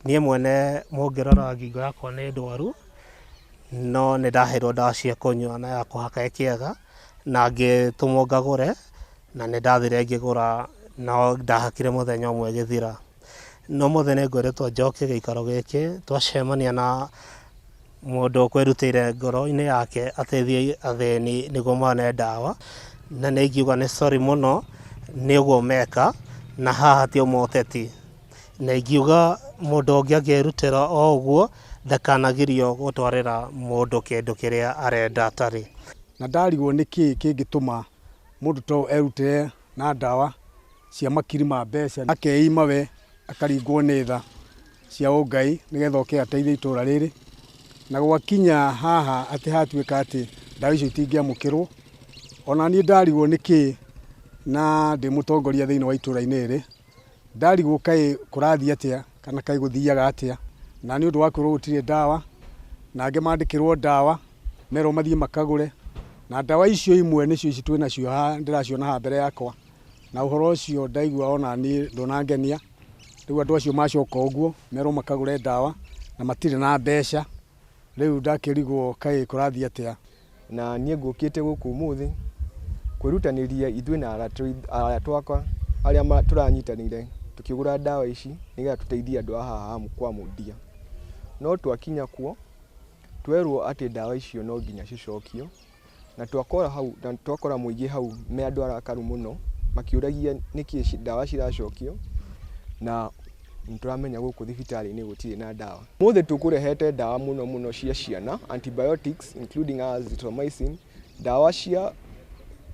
Niĩ mwene mũngĩrora ngingo yakwa nĩ ndwaru, no nĩ ndaheirwo ndawa cia kũnyua na ya kũhaka ĩkĩaga, na ngĩtũmwo ngagũre, na nĩ ndathire ngĩgũra no ndahakire mũthenya ũmwe ĩgĩthira. No ũmũthĩ nĩ ngwĩrĩtwo njoke gĩikaro gĩkĩ, twacemania na mũndũ ũkwĩrutĩire ngoro-inĩ yake ateithie athĩni nĩguo mone ndawa, na nĩ ingiuga nĩ sorry mũno nĩ ũguo meka, na haha ti ũmũteti. Na ingiuga mũndũ ũngĩ angĩrutĩra o ũguo, ndakanagirio gũtwarĩra mũndũ kĩndũ kĩrĩa arenda atarĩ. Na ndarigwo nĩkĩ kĩngĩtũma mũndũ ta ũyũ erutĩre na ndawa cia makiri ma mbeca, akeima we akaringwo nĩ tha cia ũngai nĩgetha oke ateithie itũra rĩrĩ. Na gwakinya haha atĩ hatuĩka atĩ ndawa icio itingĩamũkĩrwo, ona niĩ ndarigwo nĩkĩ na ndĩ mũtongoria thĩinĩ wa itũra-inĩ rĩrĩ, Ndarigwo kaĩ kũrathiĩ atĩa kana kaĩ gũthiaga atĩa, na nĩ ũndũ wa kwĩrwo gũtirĩ ndawa, na angĩ mandĩkĩrwo ndawa merwo mathiĩ makagũre, na ndawa icio imwe nĩcio ici twĩ nacio haha ndĩraciona haha mbere yakwa, na ũhoro ũcio ndaigua ona niĩ ndũnangenia, rĩu andũ acio macoka ũguo merwo makagũre ndawa na matirĩ na mbeca, rĩu ndakĩrigwo kaĩ kũrathiĩ atĩa. Na niĩ ngũkĩte gũkũ ũmũthĩ kwĩrutanĩria ithuĩ na arata akwa arĩa tũranyitanĩire tũkĩgũra ndawa ici nĩgetha tũteithie andũ a haha kwa Mũndia. No twakinya kuo, twerwo atĩ ndawa icio no nginya cicokio, na twakora hau, na twakora mũingĩ hau me andũ arakaru mũno, makĩũragia nĩkĩ ndawa ciracokio, na nĩ tũramenya gũkũ thibitarĩ-inĩ gũtirĩ na ndawa. Ũmũthĩ tũkũrehete ndawa mũno mũno cia ciana, antibiotics including azithromycin, ndawa cia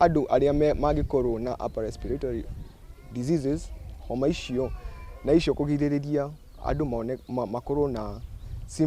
andũ arĩa mangĩkorwo na upper respiratory diseases, homa icio na icio kũgirĩrĩria andũ mone, makorwo na